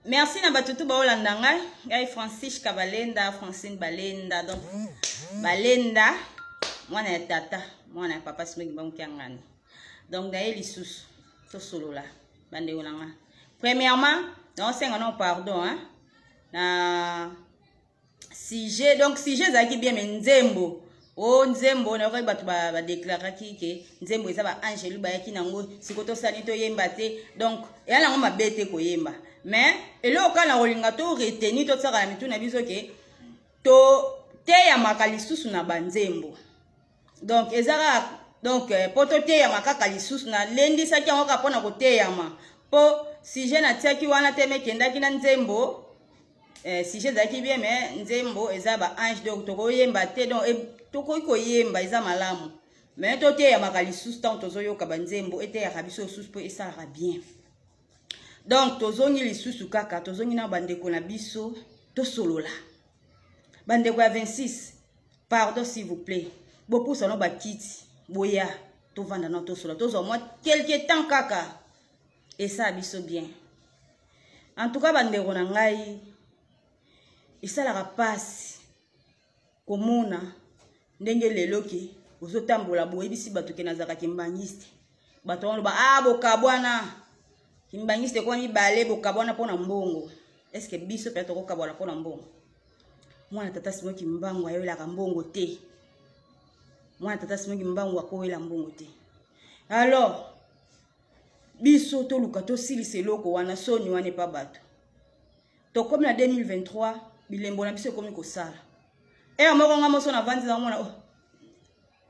Merci na bato tu baolanda ngai. Ngai Francisca Balenda, Francine Balenda. Donc Balenda mwana ya tata, mwana ya papa Simon Kimbangu Kiangani. Donc naye lisusu tosolola bandeko na nga. Premièrement, naosenga no pardon hein. Na sujet, donc sujet ezalaki bien mais nzembo o oh, nzembo nayokaki bato badeklaraki ba ke nzembo eza baangelu bayaki nango siko tosali toyemba te. Donc eya nango mabe te koyemba, mais eloko kaka na kolinga to retenir, totiaka na mitu na biso ke toteyamaka lisusu na banzembo. Donc eza kaka donc mpo toteyama kaka lisusu, nalendisaki yango kaka mpona koteyama, mpo sujet natiaki wana te mekendaki na nzembo. Sujet ezalaki bien mais nzembo eza ba ange, donc tokoyemba te. Donc tokoki koyemba, eza malamu, mais toteyamaka lisusu ntango tozoyoka banzembo, eteyaka biso lisusu mpo esalaka bien. Donc tozongi lisusu kaka, tozongi na bandeko na biso, tosolola bandeko ya 26. Pardon, s'il vous plaît, bopusa no bakiti, boya tovanda na tosolola, tozwa mwa quelque temps kaka, esala biso bien. En tout cas bandeko na ngai, esalaka pasi komona ndenge lelo ke ozotambola, boyebisi bato ke nazalaka kimbangiste, bato wana loba ah, bokabwana kimbangiste ekoma mibale, bokabwana mpona mbongo. Est-ce biso mpe tokokabwana mpona mbongo? Mwana tata Simon Kimbangu ayelaka mbongo te, mwana tata Simon Kimbangu akoyela mbongo te. Alors biso toluka tosilisa eloko wana, soni wana epa bato. Tokomi na 2023, bilembo na biso ekomi kosala ere moko. Nga moso navandi, naomona oh,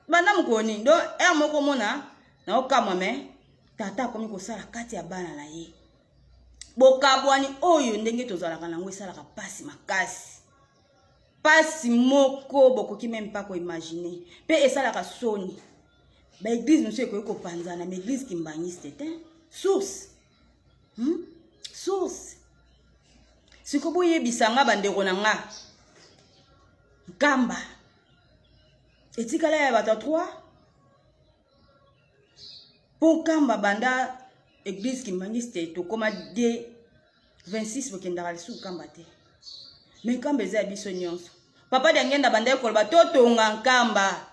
banda mokoni do ere moko omona naokamwa, me tata akomi kosala kati ya bana na ye. Bokabwani oyo ndenge tozalaka nango esalaka pasi makasi, pasi moko bokoki meme pas koimagine, mpe esalaka soni. Baeglise mosusu ekoki kopanzana, ma eglise kimbangiste te, source, Source. Siko boyebisa nga bandeko na nga, Nkamba etikala ya bato ya 3 mpo Nkamba banda eglise kimbangiste tokóma d 26, bokendaka lisusu Nkamba te, me Nkamba eza ya biso nyonso. Papa Diangenda bandaki koloba totonga Nkamba,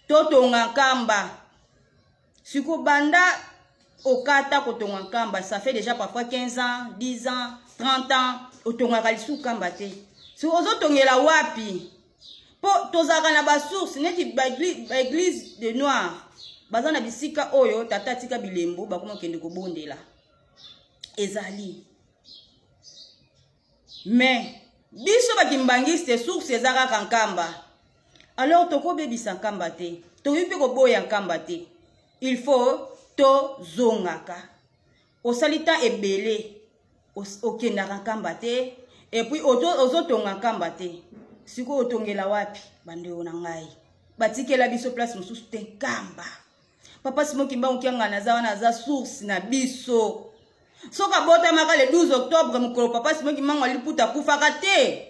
totonga Nkamba. Siko banda okata kotonga Nkamba, ça fait déjà parfois 15 ans, 10 ans, 30 ans, otongaka lisusu Nkamba te. Siko ozotongela wapi? Mpo tozalaka na basource neti baeglise de noir, baza na bisika oyo tata atika bilembo, bakoma okende kobondela, ezali. Mais biso bakimbangiste, source eza kaka Nkamba. Alors tokobebisa Nkamba te, tokoki mpe koboya Nkamba te. Il faut tozongaka. Osali temps ebele okendaka Nkamba te, et puis ozotonga Nkamba te, sikoyo otongela wapi? Bandeko na ngai, batikela biso place mosusu te, Nkamba. Papa Simon Kimbangu Kiangani aza wana, aza source na biso. Soki abotamaka le 12 octobre, mokolo papa Simon Kimbangu aliputa akufaka te,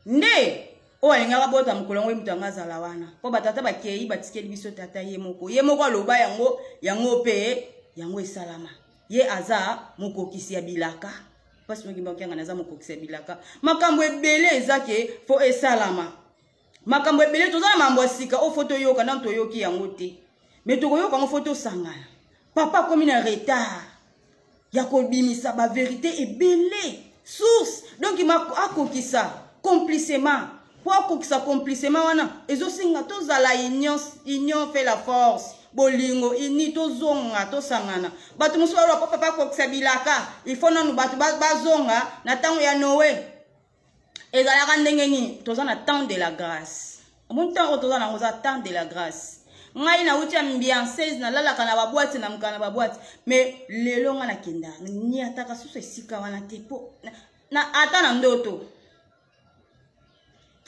nde oyo alingaka bota mokolo yango, ye moto yango azala wana, mpo batata bakei, batikeli biso tata ye moko. Ye moko aloba yango, yango mpe yango esalama. Ye aza mokokisi ya bilaka. Papa Simon Kimbangu Kiangani aza mokokisi ya bilaka. Makambo ebele eza ke fo esalama, makambo ebele. Toza na mambo ya sika oyo fo toyoka, nano toyoki yango te, me tokoyoka yango. Fo tosangana. Papa akomi na retard ya kobimisa baverité ebele, source. Donc akokisa complissement, mpo akokisa complissement wana ezosenga tozala union. Union fait la force, bolingo uni, tozonga, tosangana. Bato mosusu baloba mpo papa akokisa bilaka, il faut nanu bato bazonga na ntango ya Noe. Ezalaka ndenge nini? Toza na temps de la grâce. Omoni ntango oyo toza nango, oza temps de la grâce. Ngai nauti ambianceuse, nalalaka na baboite, na mokana na baboite, mais lelo ngai nakenda niataka susu esika wana te, mpo na ata na ndoto,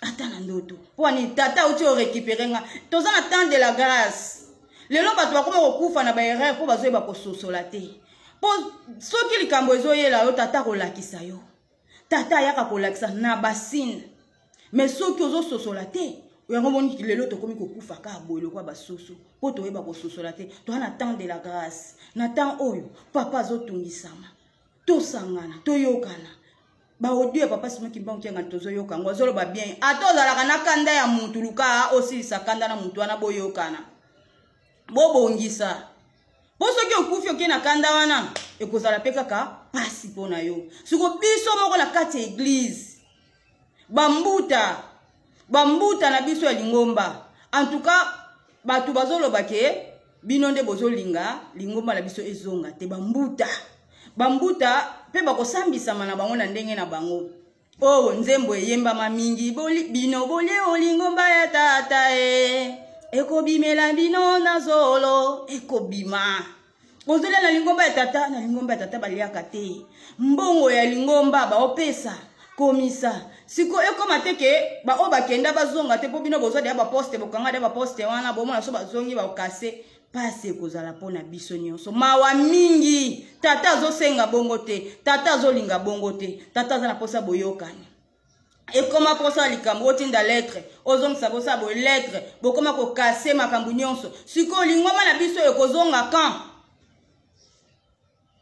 ata na ndoto. Mpo ani tata auti orécupere nga. Toza na temps de la grâce. Lelo bato bakoma kokufa na baerreur mpo bazoyeba kososola te, mpo soki likambo ezoyela yo, tata kolakisa yo, tata ayaka kolakisa na basine, mais soki ozososola te yango, moni lelo tokomi kokufa kaka boye lokwa basusu, mpo toyeba kososola te. Toza na temps de la grâce. Na temps oyo papa azotungisama. Tosangana, toyokana. Baaudio ya Papa Simon Kimbangu Kiangani tozoyoka yango, azoloba bien. Ata ozalaka na kanda ya mutu, luka osilisa kanda na mutu wana, boyokana, bobongisa. Mpo soki okufi oke na kanda wana, ekozala mpe kaka pasi mpo na yo. Siko biso moko na kati ya eglize, bambuta, bambuta na biso ya lingomba, en tout cas bato bazoloba ke bino nde bozolinga lingomba na biso ezonga te. Bambuta, bambuta mpe bakosambisama na bango na ndenge na bango. Oyo nzembo eyembama mingi, boli, bino bolie o lingomba ya tata e, ekobimela bino na zolo, ekobima. Bozolia na lingomba ya tata, na lingomba ya tata baliaka te. Mbongo ya lingomba baopesa komisa. Siko ekoma te ke baoyo bakenda bazonga te, mpo bino bozwa deya baposte, bokanga deya baposte wana, bomona so bazongi bakase. Pasi ekozala mpo na biso nyonso, mawa mingi. Tata azosenga bongo te, tata azolinga bongo te, tata aza na mposa boyokani. Ekoma mposa likambo otinda lettre, ozongisa bosa boye lettre, bokoma kokase makambo nyonso. Sikoyo lingomba na biso ekozonga kan?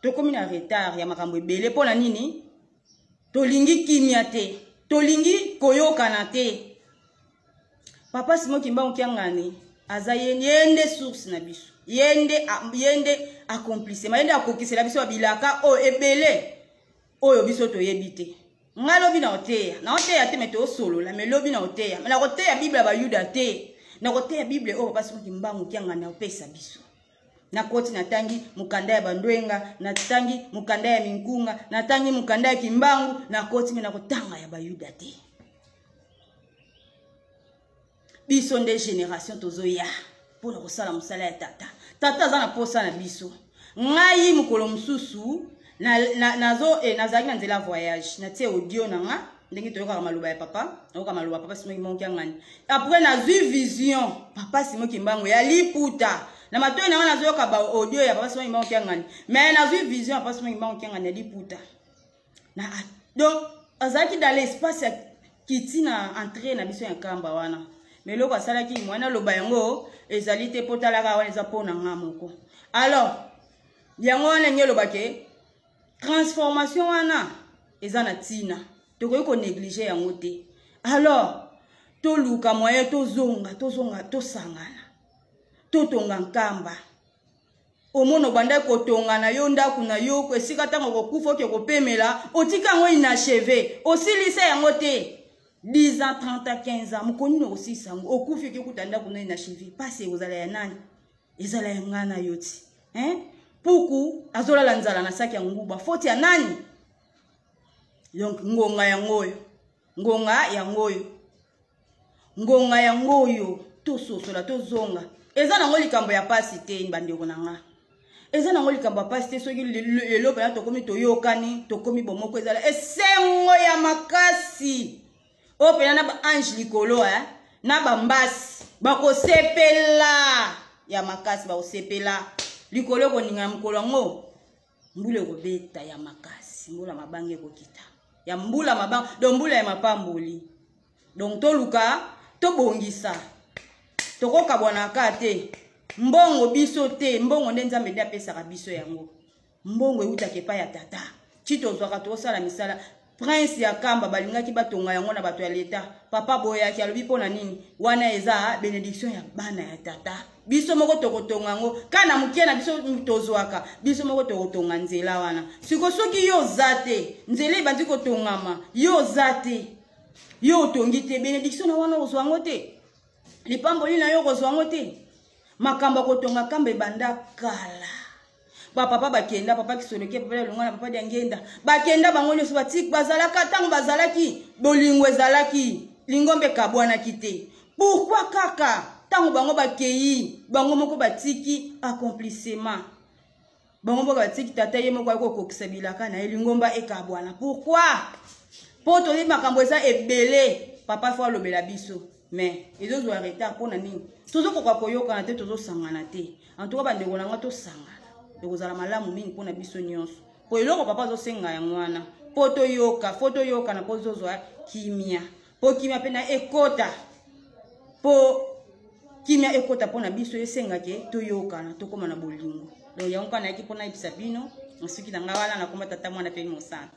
Tokomi na retard ya makambo ebele. Mpo na nini? Tolingi kimia te, tolingi koyokana te. Papa Simon Kimbangu Kiangani aza ye, ye nde source na biso, ye nde, ye nde accomplissement, ye nde akokisela biso bilaka oyo ebele oyo biso toyebi te. Ngai lobi na oteya, na oteya te, me tosolola. Me lobi na oteya, me nakoteya Bible ya Bayuda te, nakoteya Bible oyo Papa Simon Kimbangu Kiangani apesa biso. Nakoti, natangi mokanda ya Bandwenga, natangi mokanda ya Minkunga, natangi mokanda ya Kimbangu, nakoti, me nakotanga ya Bayuda te. Biso nde génération tozoya mpona kosala mosala ya tata. Tata aza na posa na biso. Ngai mokolo mosusu nazo nazalaki na nzela voyage, natie audio na nga ndenge toyokaka maloba ya papa, nayoka maloba Papa Simon Kimbangu Kiangani. Après nazwi vision Papa Simon Kimbangu ya liputa na matoi na nga, nazoyoka ba audio ya Papa Simon Kimbangu Kiangani, mais nazwi vision ya Papa Simon Kimbangu Kiangani ya liputa na. Donc azalaki dans l'espace ya kiti na entrée na biso ya Nkamba wana. Mais eloko asalaki mwana aloba yango ezali te, mpo talaka wana eza mpo na nga moko. Alors yango wana ndenge elobake, transformation wana eza na ntina, tokoki konéglige yango te. Alors toluka moyen tozonga, tozonga, tosangana, totonga Nkamba. Omona obandaki kotonga na yo ndako na yo, esika ntango okokufa oke kopemela, otika yango inachevé, osilisa yango te. 10 ans, 30 ans, 15 ans, mokoni nini okosilisa yango? Okufi, oke kuta ndako na inachevé. Pasi ekozala ya nani? Ezala ya ngai na yo ti, hein? Puku azolala nzala na saki ya nguba, foti ya nani? Donc ngonga yango oyo, ngonga yango oyo, ngonga yango oyo, tososola, tozonga. Eza nango likambo ya pasi te, bandeko na nga, eza nango likambo ya pasi te. Soki lelo mpena tokomi, toyokani, tokomi bomoko, ezala esengo ya makasi oyo mpena na baange likolo, eh? Na bambasi bakosepela ya makasi, bakosepela likolo ekoninga na mokolo yango. Mbula ekobeta ya makasi, mbula mabanga ekokita ya mbula mabanga, donc mbula ya mapamboli. Donc toluka tobongisa, tokokabwanaka te. Mbongo biso te, mbongo nde Nzambe nde apesaka biso yango. Mbongo eutaka epai ya tata ti tozwaka, tosala misala. Prince ya Kamba balingaki batonga yango na bato ya leta, papa boyaki, alobi mpo na nini? Wana eza bénédiction ya bana ya tata, biso moko tokotonga yango kaka na mokie na biso tozwaka, biso moko tokotonga nzela wana. Siko soki yo oza te, nzela ebandi kotongama, yo oza te, yo otongi te, bénédiction na wana ozwa yango te, lipamboli na yo okozwa yango te. Makambo ya kotonga Kamba ebanda kala. Bapapa bakenda, Papa Kisoloke, Papa Longana, Papa Diangenda, bakenda bango nyonso batiki. Bazalaka ntango bazalaki, bolingo ezalaki, lingombe ekabwanaki te. Pourquoi kaka ntango bango bakei, bango moko batiki accomplissement, bango moko batiki tata ye moko ayaki kokokisa bilaka na ye, lingomba ekabwana? Pourquoi? Mpo toyebi makambo eza ebele papa fo alobela biso, mais ezozwa retard. Mpo na nini tozokoka koyokana te, tozosangana te? En tout cas bandeko na nga, tosangana, ekozala malamu mingi mpona biso nyonso. Mpo eloko papa azosenga yango wana, mpo toyoka, fo toyokana, mpo tozozwa kimia, mpo kimia mpe na ekota, mpo kimia ekota mpo na biso, esengake toyokana, tokóma na bolingo. Donc yango kaka nayaki mpo nayebisa bino. Nasuki na ngai wana, nakoma Tata, Mwana mpe Mosantu.